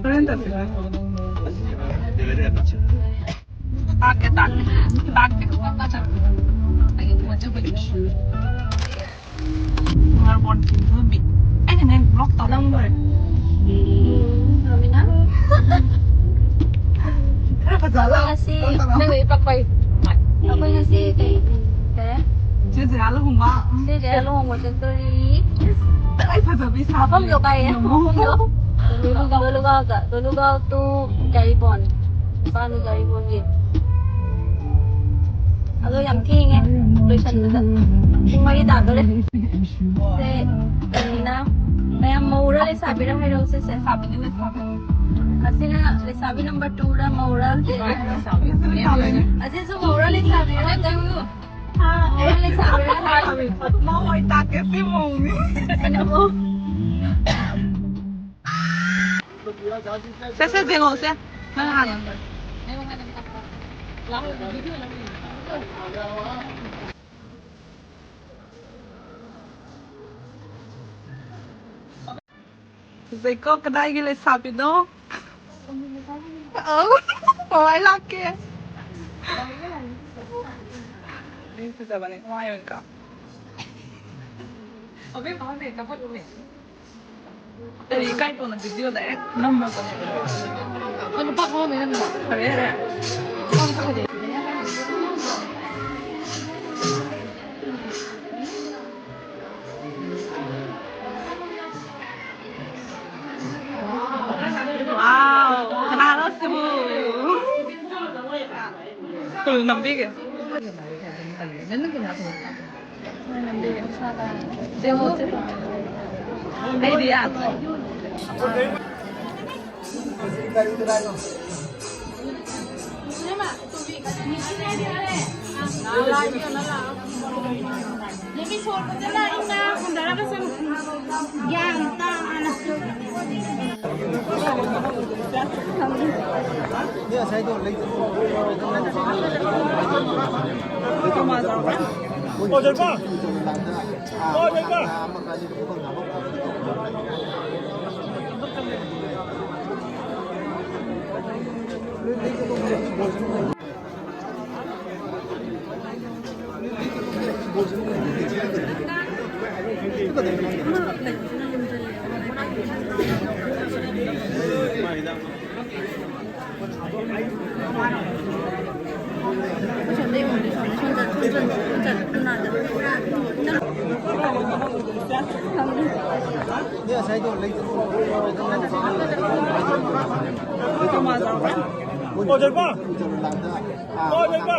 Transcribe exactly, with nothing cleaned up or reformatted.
ꯍꯣꯔꯦꯟ ꯇꯧꯁꯤꯔ? ꯇꯥꯛꯀꯦ, ꯇꯥꯛꯀꯦ꯫ ꯇꯥꯛꯀꯦ, ꯇꯥꯛꯀꯦ꯫ ꯑꯩ ꯄꯣꯠꯁꯦ ꯍꯧꯖꯤꯛ ꯉꯥꯔꯕꯣꯟ ꯀꯤꯟꯊꯨꯝꯕꯤ꯫ ꯑꯩꯅ ꯅꯪ ꯕ꯭ꯂꯣꯛ ꯇꯧꯔꯝꯕ꯭ꯔꯥ? ꯔꯣꯃꯤꯅꯥ? ꯈꯔ ꯐꯖꯍꯜꯂꯣ꯫ ꯉꯁꯤ ꯅꯪ ꯏꯄꯛꯄꯩ꯫ ꯑꯩꯈꯣꯏ ꯉꯁꯤ ꯀꯩ, ꯀꯩ? ꯆꯦ ꯖꯌꯥ ꯂꯨꯍꯣꯡꯕ꯫ ꯆꯦ ꯖꯌꯥ ꯂꯨꯍꯣꯡꯕ ꯆꯠꯇꯣꯔꯤ꯫ ꯇꯉꯥꯏ ꯐꯖꯕꯤ ꯁꯥꯕꯤ꯫ ꯃꯐꯝꯗꯣ ꯀꯥꯏ? ꯌꯦꯡꯉꯣ꯫ ꯃꯐꯝꯗꯣ? ꯗꯣꯂꯨꯒꯥꯎ, ꯗꯣꯂꯨꯒꯥꯎꯗ꯫ ꯗꯣꯂꯨꯒꯥꯎ to ꯀꯩꯔꯤꯕꯣꯟ꯫ ꯏꯝꯐꯥꯜꯒꯤ ꯒꯥꯔꯤ ꯄꯨꯡꯒꯤ꯫ ꯑꯗꯣ ꯌꯥꯝ ꯊꯦꯡꯉꯦ ꯂꯣꯏꯁꯟꯕꯗ꯫ ꯄꯨꯡ ꯃꯔꯤ ꯇꯥꯗꯣꯔꯦ꯫ ꯁꯦ, ꯀꯔꯤꯅ? ꯃꯌꯥꯝ ꯃꯧꯔ ꯂꯩꯁꯥꯕꯤꯔ ꯍꯥꯏꯔꯛꯑꯣ ꯁꯦ, ꯁꯦ꯫ ꯑꯁꯤꯅ ꯂꯩꯁꯥꯕꯤ number two ꯔ ꯃꯧꯔ? ꯑꯁꯤꯁꯨ ꯃꯧꯔ ꯂꯩꯁꯥꯕꯤꯔ? ꯃꯧꯔ ꯂꯩꯁꯥꯕꯤꯔ? ꯃꯧ ꯑꯣꯏ ꯇꯥꯛꯀꯦ ꯁꯤ ꯃꯧꯅꯤ꯫ ꯑꯩꯅ ꯃꯧ꯫ ꯁꯦ, ꯁꯦ, ꯌꯦꯡꯉꯣ, ꯁꯦ꯫ ꯅꯪ ꯍꯥꯟꯅ꯫ ꯐꯖꯩꯀꯣ, ꯀꯗꯥꯏꯒꯤ ꯂꯩꯁꯥꯕꯤꯅꯣ? ꯑꯧ, ꯃꯃꯥꯏ ꯂꯥꯛꯀꯦ꯫ ꯃꯤ ꯐꯖꯕꯅꯦ, ꯀꯃꯥꯏ ꯑꯣꯏꯅ ꯀꯥꯎ-, ꯑꯕꯦꯝꯃ ꯍꯣꯏ ꯃꯦꯀꯞ ꯎꯠꯂꯨꯅꯦ꯫ ꯀꯔꯤ ꯏꯀꯥꯏ ꯇꯣꯅ video direct ꯅꯝꯃꯒ꯫ ꯑꯣ, ꯅꯨꯄꯥ ꯐꯝꯃꯝꯃꯦ ꯅꯪꯗꯣ꯫ ꯐꯔꯦ, ꯐꯔꯦ꯫ Wow, ꯀꯅꯥꯅꯣ ꯁꯤꯕꯨ? ꯀꯅꯥ ꯅꯝꯕꯤꯒꯦ? ꯑꯩꯗꯤ ꯌꯥꯗ꯭ꯔꯦ꯫ ꯒ꯭ꯌꯥꯟ ꯇꯥꯅ꯫ ꯄꯥꯎꯖꯦꯜꯄ! ꯄꯥꯎꯖꯦꯜꯄ! ꯄꯥꯎꯖꯦꯜꯄ! ꯄꯥꯎꯖꯦꯜꯄ!